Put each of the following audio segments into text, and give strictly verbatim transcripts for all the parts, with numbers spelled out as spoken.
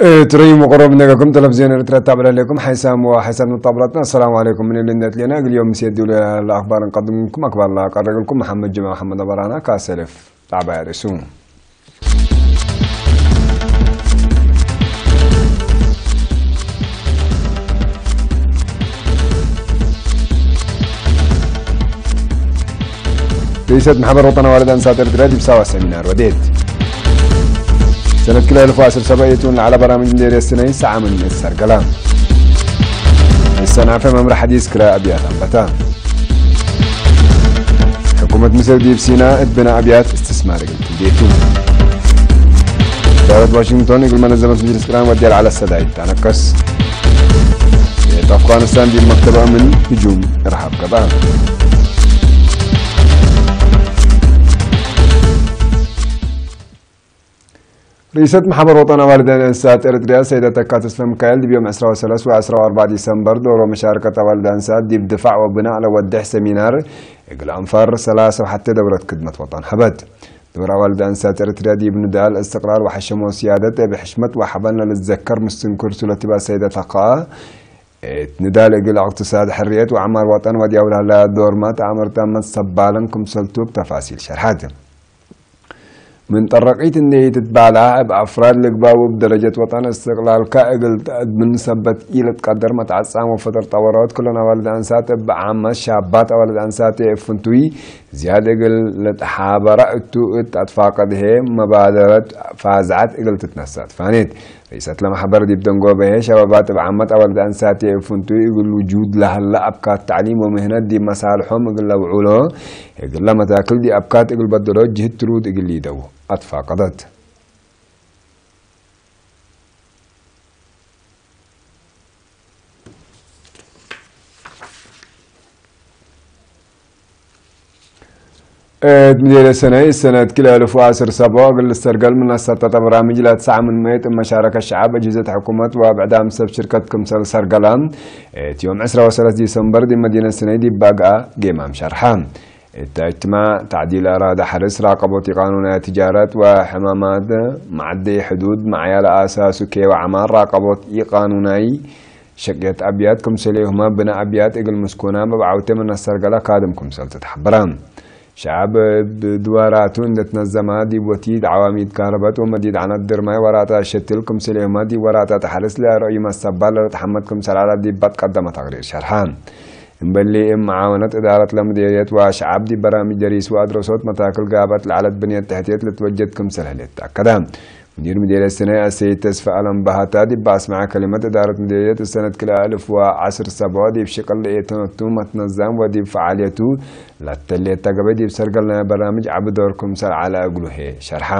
እትረዩ መቅረብ ነገኩም ተለቪዝዮን ኤርትራ ታብለ ለኩም ሓይሳም ወሓይሳም ንጣብላትና። አሰላሙ አለይኩም። ምን ልነት ሌና እግል ዮም ምስየዱ ለአክባር እንቀድምኩም አክባር ላቀረግልኩም መሐመድ ጅማ መሐመድ አበራና ካሰለፍ ጣዕባያ ርእሱ። ርእሰት ማሕበር ወጠን አዋልድ አንሳት ኤርትርያ ዲብ ሳዋ ሰሚናር ወዴት። ሰነት ክልኤ አልፍ ወዐስር ሰበ ኤቱን ለዐለ በራምጅ ምዴርየት ስነይ ሰዓምን እት ሰርገላ። እሰናፈ መምረ ሐዲስ ክራይ አብያት አንበታ። ሕኩመት ምስር ዲብ ሲና እት ብነ አብያት እስትስማር እግል ትዴቱ። ኢዳረት ዋሽንግቶን እግል መነዘመት መጅልስ ቅራን ወዴ ለዐለ ሰዳይት ተአነቀስ። ቤት አፍጋኒስታን ዲብ መክተብ አምን ህጁም እርሃብ ገብአ። ርእሰት ማሕበር ወጠን አዋልድ አንሳት ኤርትርያ ሰይደ ተካ ተስፈ ሚካኤል ዲብ ዮም ዕስራ ወሰለስ ወዐስራ ወአርበዕ ዲሰምበር ዶሮ መሻርከት አዋልድ አንሳት ዲብ ድፋዕ ወብናእ ለወድሕ ሰሚናር እግል አንፋር ሰላሰ ወሐቴ ደውረት ክድመት ወጠን ሀበት። ዶር አዋልድ አንሳት ኤርትርያ ዲብ ንዳል እስትቅላል ወሐሸሞ ሲያደት እብ ሕሽመት ወሐበን ለልትዘከር ምስትንክር ቱ ለትብአ ሰይደ ተካ፣ እት ንዳል እግል እቅትሳድ ሕርየት ወዐማር ወጠን ወድያውል ሀላ ዶርመ ተአምርተ መትሰባለን ክምሰልቱ እብ ተፋሲል ሸርሐት። ምን ጠረቂት እንዴ ኢትትባላዕ እብ አፍራድ ልግባእ ወእብ ደረጀት ወጠን እስትቅላልከ እግል ተአድምን ሰበት ኢልትቀደር መትዐጻም ወፈጠር ጠወራዎት ክለን አዋልድ አንሳት እብ ዓመት ሻባት አዋልድ አንሳት እብ ፍንቱይ ዝያድ እግል ልትሓበረ እቱ እት አትፋቀድ ህዬ መባደረት ፋዝዐት እግል ትትነሰእ ትፋኔት። ርእሰት ለመሕበር ዲብ ደንጎበ ህዬ ሸባባት እብ ዓመት አዋልድ አንሳት እብ ፍንቱይ እግል ውጁድ ለሀለ አብካት ተዕሊም ወምህነት ዲብ መሳልሖም እግል ለውዑሎ፣ እግለ መታክል ዲብ አብካት እግል በደሎ ጅህት ትሩድ እግል ሊደው አትፋቀደት። እት ምዴርየት ሰነይ ሰነት ክልኤ አልፍ ወዐስር ሰቦ እግል ልሰርገል ምን አሰተተ በራምጅ ለትሰዕ ምን መየት እብ መሻረከት ሸዐብ፣ አጅህዘት ሕኩመት ወአብዕዳም ሰብ ሽርከት ክምሰል ሰርገለ። እት ዮም ዕስራ ወሰለስ ዲሰምበር ዲብ መዲነት ሰነይ ዲብ ባግአ ጌማም ሸርሐ። እተ እጅትማዕ፣ ተዕዲል አራዳ ሐርስ፣ ራቀቦት ኢቃኑናይ ትጃረት ወሕማማት፣ መዐደይ ሕዱድ፣ መዕያለ አሳሱ ኬ ወዐማር፣ ራቀቦት ኢቃኑናይ ሸቅየት አብያት ክምሰሌሁመ ብነ አብያት እግል ምስኩናም እብ ዐውቴ ምን አሰርገለ ካድም ክምሰል ትትሐበረ። ሸዐብ እብ ድዋራቱ እንዴ ትነዘመ ዲብ ወቲድ ዐዋሚድ ካህረበት ወመዲድ ዐነት ድርማይ ወራጣት ሸትል ክምሰሌሁመ ዲብ ወራጣት ሐርስ ለረአዩ መሰባል ለልትሐመድ ክምሰል ዐለ ዲብ በትቀደመ ተቅሪር ሸርሐ። እምበሊ እብ መዓወነት እዳረት ለምዴርየት ወሸዐብ ዲብ በራምጅ ደሪስ ወአድረሶት መታክል ጋበት ለዐለት ብንየት ተሕትየት ልትወጀድ ክምሰል ህሌት ተአከደ። ሙዲር ምዴርየት ሰነይ አሰይድ ተስፈ አለም በሃታ ዲብ አስመዐ ከሊመት፣ እዳረት ምዴርየት እሰነት ክልኤ አልፍ ወዐስር ሰቦ ዲብ ሽቅል ለኤተነቱ መትነዛም ወዲብ ፈዓልየቱ ለተሌት ተገበይ ዲብ ሰርገል ናይ በራምጅ ዐቢ ዶር ክምሰል ዐለ እግሉ ህዬ ሸርሐ።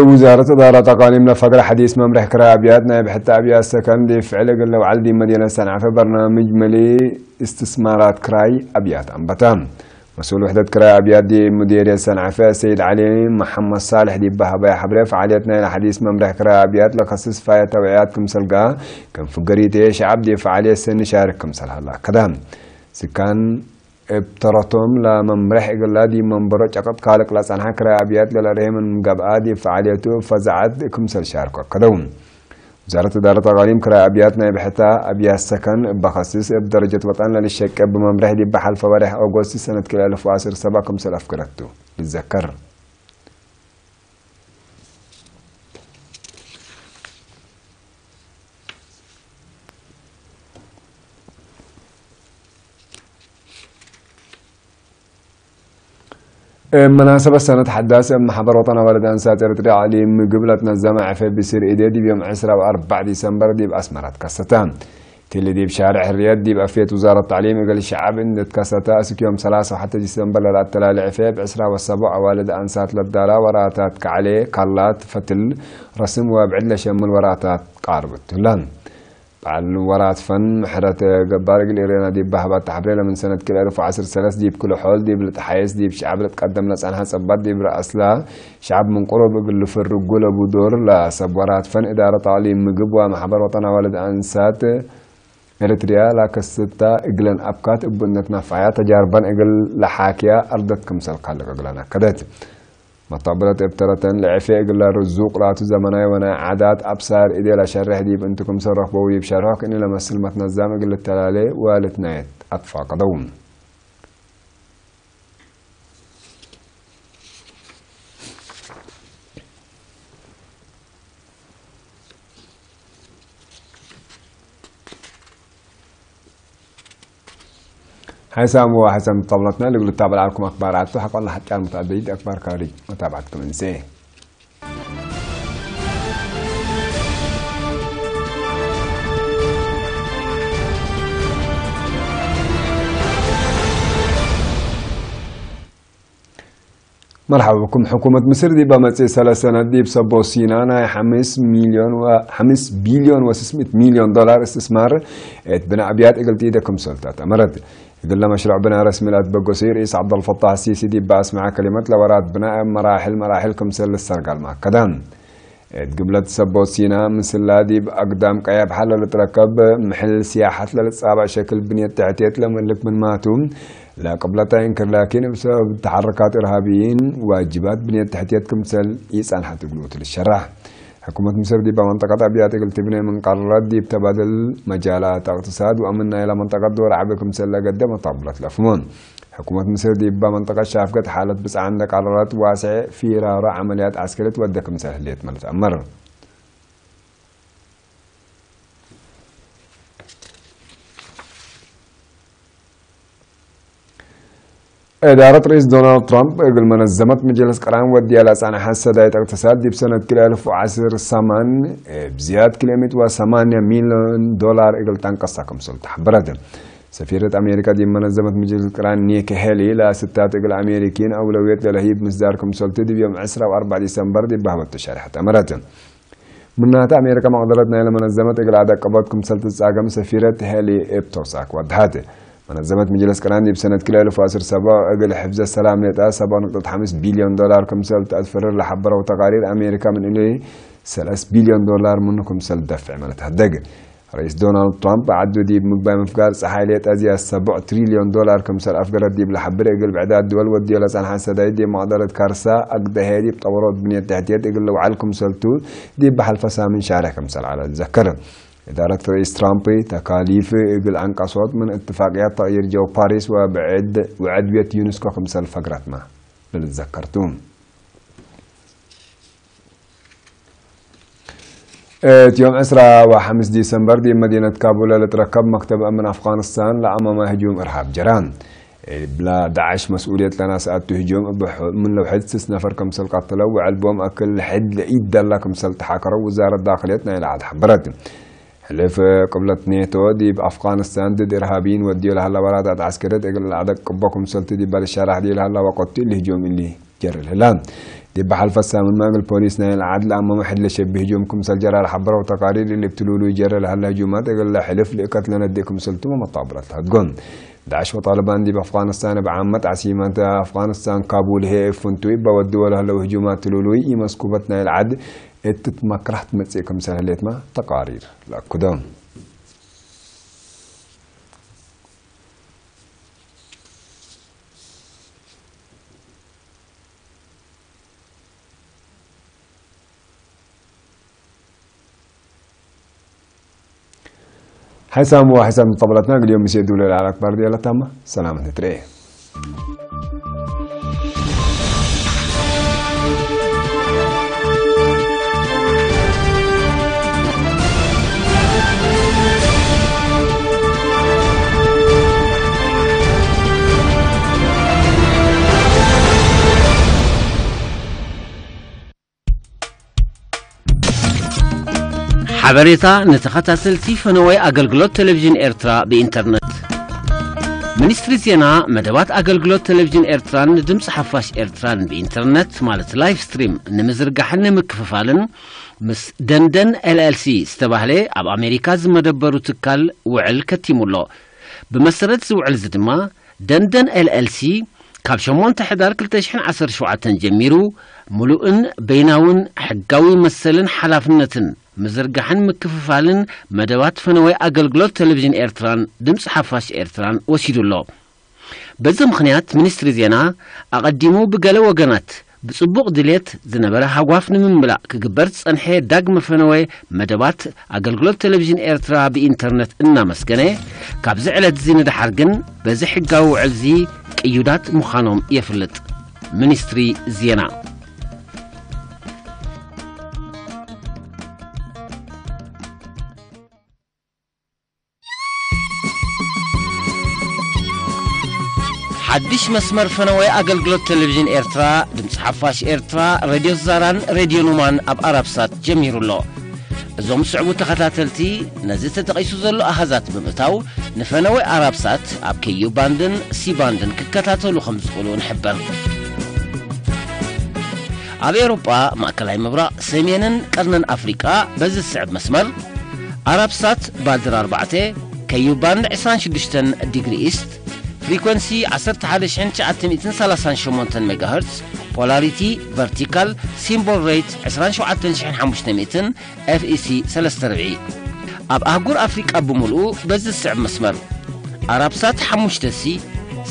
ውዛረት እዳረት አቃሊም ለፈግረ ሐዲስ መምርሕ ክራይ አብያት ናይ ብሕተ አብያት ሰከን ዲብ ፍዕል እግል ለውዐል ዲብ መዲነት ሰንዐፈ በርናምጅ መሌ እስትስማራት ክራይ አብያት አንበተ። መስኡል ውሕደት ክራይ አብያት ዲብ ሙዴርየት ሰንዐፈ ሰይድ ዐሊ መሐመድ ሳልሕ ዲብ በሀበየ ሐብሬ፣ ፈዓልየት ናይለ ሐዲስ መምርሕ ክራይ አብያት ለከስስ ፋየ ተውዕያት ክምሰል ገአ፣ ከም ፍገሪት ህዬ ሸዐብ ዲብ ፈዓልየት ሰኒ ሻርክ ክምሰል ሀለ አከደ። ስካን እብ ተረቶም ለመምሬሕ እግላ ዲብ መንበሮ ጨቅጥ ካልቅ ለጸንሐ ክራይ አብያት ለለርሄ ምን ገብአ፣ ዲብ ፈዓልየቱ እብ ፈዛዐት ክምሰል ሻርኮ አከደው። ውዛረት እዳረት አቃሊም ክራይ አብያት ናይ ብሕተ አብያት ሰከን እበ ከስስ እብ ደረጀት ወጠን ለልሸቄ እብ መምሬሕ ዲብ ሐልፈ ወሬሕ ኦጎስት ሰነት ክልኤ አልፍ ወዐስር ሰባ ክምሰል አፍገረቱ ልትዘከር። እብ መናሰበት ሰነት ሐዳስ እብ መሕበር ወጠን አዋልድ አንሳት ኤረትርያ ዐሊ ምግብ ለትነዘመ ዕፌ ብሲር እዴ ዲብ ዮም ዕስራ ወአርበዕ ዲሰምበር ዲብ አስመራ ትከሰተ። እትሊ ዲብ ሻርዕ ሕርየት ዲብ አፍየት ውዛረት ተዕሊም እግል ሸዐብ እንዴ ትከሰተ፣ አስክ ዮም ሰላሳ ወሐተ ዲሰምበር ለለአተላሌ ዕፌ እብ ዕስራ ወሰቦዕ አዋልድ አንሳት ለዳላ ወራታት ከዐሌ፣ ካላት፣ ፈትል፣ ረስም ወብዕድ ለሸምል ወራታት ቃርብ እቱ ህለ። በዐል ወራት ፈን ምሕረት ገባር እግል ኤሬና ዲብ በህባት ተሐብሬ ለምን ሰነት ክልኤ እልፍ ወዐስር ሰለስ ዲብ ክሉ ሖል ዲብ ልትሓየስ ዲብ ሸዐብ ልትቀደም ለጸንሐ ጸባጥ ዲብ ረአስላ ሸዐብ ምን ቅሩብ እግል ልፍርጉ ለቡ ዶር ለሰብ ወራት ፈን እዳረት አቅሊም ምግብ ወመሕበር ወጠናዊ ወልድ አንሳት ኤረትርያ ላከስታ እግለን አብካት እቡ እንዴ ትነፈዐያ ተጃርበን እግል ለሓክያ አርደት ክምሰል ካልቅ እግለን አከደት። መታብለት እብ ተረተን ለዕፌ እግለ ርዙቅ ላቱ ዘመናይ ወናይ ዓዳት አብሳር እዴ ለሸሬሕ ዲብ እንቱ ክምሰል ረክበው ዲብ ሸርሖ ክእኒ ለመስል መትነዛም እግል ልተላሌ ወልትናየት አትፋቀደው። ሐይሳም ወሐይሳም ጠብለትና ልግሉ ታበል አልኩም አክባር አቱ ሐቆና ሐጫን ሙተአደይድ አክባር ካሪ መታብዐትኩም እንሴ። መርሐባ ብኩም። ሕኩመት ምስር ዲበ መጽእ ሰለስ ሰነት ዲብ ሰቦ ሲና ናይ ሐምስ ሚልዮን ወ-፣ ሐምስ ቢልዮን ወስስ ምእት ሚልዮን ዶላር እስትስማር እት ብናእ አብያት እግል ትኢደ ክምሰል ተአመረት። እግለ መሽሩዕ ብናእ ረስሚ ለአትበገሱይ ርኢስ ዐብደልፈታሕ ሲሲ ዲብ አስመዐ ከሊመት ለወራት ብናእ መራሕል መራሕል ክምሰል ልሰርጋል መአከደ። እት ግብለት ሰቦት ሲና ምስላ ዲብ አግዳም ቀያብሐ ለልትረከብ ምሕል ስያሐት ለልትጻበእ ሸክል ብንየት ተሕትየት ለመልክ ምንማቱ፣ ለቅብለታይ እንክር ላኪን እብ ሰበብ ተሐረካት እርሃብይን ዋጅባት ብንየት ተሕትየት ክምሰል ኢጸንሐት እግሉ ቱ ልሸራሕ። ሕኩመት ምስር ዲብ መንጠቀት አብያት እግል ትብኔ ምን ቀረረት ዲብ ተባድል መጃላት እቅትሳድ ወአምን ናይለ መንጠቀት ዶር ዐቢ ክምሰል ለገደ መታብለት ለአፍሞ። ሕኩመት ምስር ዲበ መንጠቀት ሻፍገት ሓለት ብጽዓ እንዴ ቀረረት ዋስዕ ፊራሮ ዐመልያት ዐስከርየት ወደ ክምሰል ህሌት መ ልትአመር። እዳረት ርኢስ ዶናልድ ትራምፕ እግል መነዘመት መጀልስ ቅራን ወድያ ለጸንሐት ሰዳይት እቅትሳድ ዲብ ሰነት ክልኤ እልፍ ወዐስር ሰማን እብ ዝያድ ክልኤ ምእት ወሰማንያ ሚልዮን ዶላር እግል ተንቀሳ ክምሰል ተሐበረት። ሰፊረት አሜሪካ ዲብ መነዘመት መጀልስ ቅራን ኒኪ ሄሊ ለአስታት እግል አሜሪኪን አውለውየት ለለህይብ ምስዳር ክምሰልቱ ዲብ ዮም ዕስራ ወአርበዕ ዲሰምበር ዲብ በህበቱ ሸርሐት አመረት። ምናተ አሜሪካ መቅደረት ናይለ መነዘመት እግል አደቀበት ክምሰል ትጻገም ሰፊረት ሄሊ እብ ተውሳክ ወድሐት። መነዘመት መጀልስ ቅራን ዲብ ሰነት ክልኤ እልፍ ወዐስር ሰብኦ እግል ሕፍዘት ሰላም ሌጠ ሰብኦ ንቅጠት ሐምስ ቢልዮን ዶላር ክምሰል ተአትፈርር ለሐበረው ተቃሪር አሜሪካ ምን እሊ ሰለስ ቢልዮን ዶላር ምኑ ክምሰል ትደፍዕ መ ልትሀደግ። ርኢስ ዶናልድ ትራምፕ ዐዱ ዲብ ምግባይ ምፍጋር ጸሓይ ሌጠ ዝያድ ሰብዕ ትሪልዮን ዶላር ክምሰል አፍገረት ዲብ ለሐብር እግል ብዕዳት ድወል ወድዮ ለጸንሐ ሰዳይት ዲብ መቅደረት ካርሳ አግደ ህዬ ዲብ ጠወሮት ብንየት ተሕትየት እግል ልውዐል ክምሰልቱ ዲብ በሐልፈ ሳምን ሻርሕ ክምሰል ዐለ ልዘክር። እዳረት ርኢስ ትራምፕ ተካሊፍ እግል አንቀሶት ምን እትፋቅያት ተቅይር ጀው ፓሪስ ወብዕድ-፣ ወዐድውየት ዩኒስኮ ክምሰል ፈግረትመ ለልትዘከርቱ። እት ዮም ዕስራ ወሐምስ ዲሰምበር ዲብ መዲነት ካቡል ለልትረከብ መክተብ አምን አፍጋኒስታን ለአማመ ህጁም እርሃብ ጀረ። እብላ ዳዕሽ መስኡልየት ለናስአቱ ህጁም እብ ሑ-፣ ምን ለውሕድ ስስ ነፈር ክምሰል ቀተለው ወዐልቦም አክል ሕድ ለኢደላ ክምሰል ተሓከረው ውዛረት ዳክልየት ናይለ ዐድ ሐበረት። ሕልፍ ቅብለት ኔቶ ዲብ አፍጋኒስታን ድድ እርሃብይን ወድዮ ለሀላ ወራታት ዐስከርየት እግል ለአደቅቦ ክምሰልቱ ዲብ ልሸራሕ ዲብ ለሀላ ወቀቱ እሊ ህጁም እሊ ጀረ ለህላ። ዲብ ሐልፈ ሳምንመ እግል ፖሊስ ናይለ ዐድ ለአመመ ሕድ ለሸቢ ህጁም ክምሰል ጀረ ለሐበረው ተቃሪር እሊ እብ ትሉሉይ ጀረ ለሀለ ህጁማት እግለ ሕልፍ ልእከት ለነድእ ክምሰልቱመ መጣብረት ለሀድጎ። ዳዕሽ ወጣልባን ዲብ አፍጋኒስታን እብ ዓመት ዐሲመት አፍጋኒስታን ካቡል ህዬ እብ ፍንቱይ እበ ወድዎ ለህለው ህጁማት ትሉሉይ ኢመስኩበት ናይለ ዐድ እት ትትመክራህ ትመጽእ ክምሰል ህሌትመ ተቃሪር ለአክዶ። ሐይሳም ወሐይሳም ጠብለትና እግል ዮም ምሴ ዱለ ለዐለ አክባር ዲያለ ታመ። ሰላመት ንትርኤ። ሐበሬታ ንተኸታተልቲ ፈነወይ አገልግሎት ቴሌቪዥን ኤርትራ ብኢንተርነት። ሚኒስትሪ ዜና፣ መደባት አገልግሎት ቴሌቪዥን ኤርትራን ድምጽ ሐፋሽ ኤርትራን ብኢንተርነት ማለት ላይቭ ስትሪም ንምዝርጋሕን ንምክፍፋልን ምስ ደንደን ኤልኤልሲ ዝተባህለ ኣብ ኣሜሪካ ዝመደበሩ ትካል ውዕል ከቲሙ ኣሎ። ብመሰረት እዚ ውዕል እዚ ድማ፣ ደንደን ኤልኤልሲ ካብ ሸሞንተ ሕዳር ክልተ ሽሕን ዓሰርተ ሸውዓተን ጀሚሩ፣ ምሉእን በይናውን ሕጋዊ መሰልን ሓላፍነትን ምዝርጋሕን ምክፍፋልን መደባት ፈነወ ኣገልግሎት ቴሌቪዥን ኤርትራን ድምጺ ሓፋሽ ኤርትራን ወሲዱ ኣሎ። በዚ ምኽንያት፣ ሚኒስትሪ ዜና ኣቐዲሙ ብገለ ወገናት ብጽቡቕ ድሌት ዝነበረ ሃጓፍ ንምምላእ ክግበር ዝጸንሐ ዳግመ ፈነወ መደባት ኣገልግሎት ቴሌቪዥን ኤርትራ ብኢንተርነት እናመስገነ፣ ካብዚ ዕለትዚ ንደሓር ግን በዚ ሕጋዊ ውዕልዚ ቅዩዳት ምዃኖም የፍልጥ። ሚኒስትሪ ዜና። ሓድሽ መስመር ፈነወ ኣገልግሎት ቴሌቪዥን ኤርትራ፣ ድምጺ ሓፋሽ ኤርትራ፣ ሬድዮ ዛራን ሬድዮ ኑማን ኣብ ኣራብሳት ጀሚሩ ኣሎ። እዞም ዝስዕቡ ተኸታተልቲ፣ ነዚ ተጠቒሱ ዘሎ ኣሃዛት ብምእታው፣ ንፈነወ ኣራብሳት ኣብ ከዩ ባንድን ሲ ባንድን ክከታተሉ ከም ዝኽእሉ ንሕበር። ኣብ ኤውሮጳ፣ ማእከላይ ምብራቕ፣ ሰሜንን ቀርንን ኣፍሪቃ በዚ ዝስዕብ መስመር፣ ኣራብሳት ባድር ኣርባዕተ፣ ከዩ ባንድ ዕስራን ሽዱሽተን ዲግሪ ኢስት፣ ፍሪኮንሲ ዓሰርተ ሓደ ሽሕን ትሽዓተ ሚእትን ሰላሳን ሸሞንተን ሜጋሄርትስ፣ ፖላሪቲ ቨርቲካል፣ ሲምቦል ሬት ዕስራን ሸውዓተን ሽሕን ሓሙሽተ ሚእትን፣ ኤፍ ኢ ሲ ሰለስተ ርብዒ። ኣብ ኣህጉር ኣፍሪቃ ብምሉኡ በዚ ዝስዕብ መስመር፣ ኣራብሳት ሓሙሽተ ሲ፣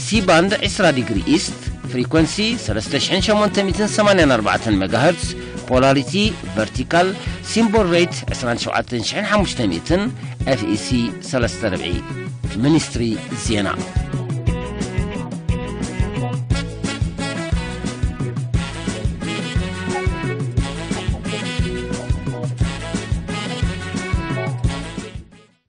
ሲ ባንድ ዕስራ ዲግሪ ኢስት፣ ፍሪኮንሲ ሰለስተ ሽሕን ሸሞንተ ሚእትን ሰማንያን ኣርባዕተን ሜጋሄርትስ፣ ፖላሪቲ ቨርቲካል፣ ሲምቦል ሬት ዕስራን ሸውዓተን ሽሕን ሓሙሽተ ሚእትን፣ ኤፍ ኢ ሲ ሰለስተ ርብዒ። ሚኒስትሪ ዜና።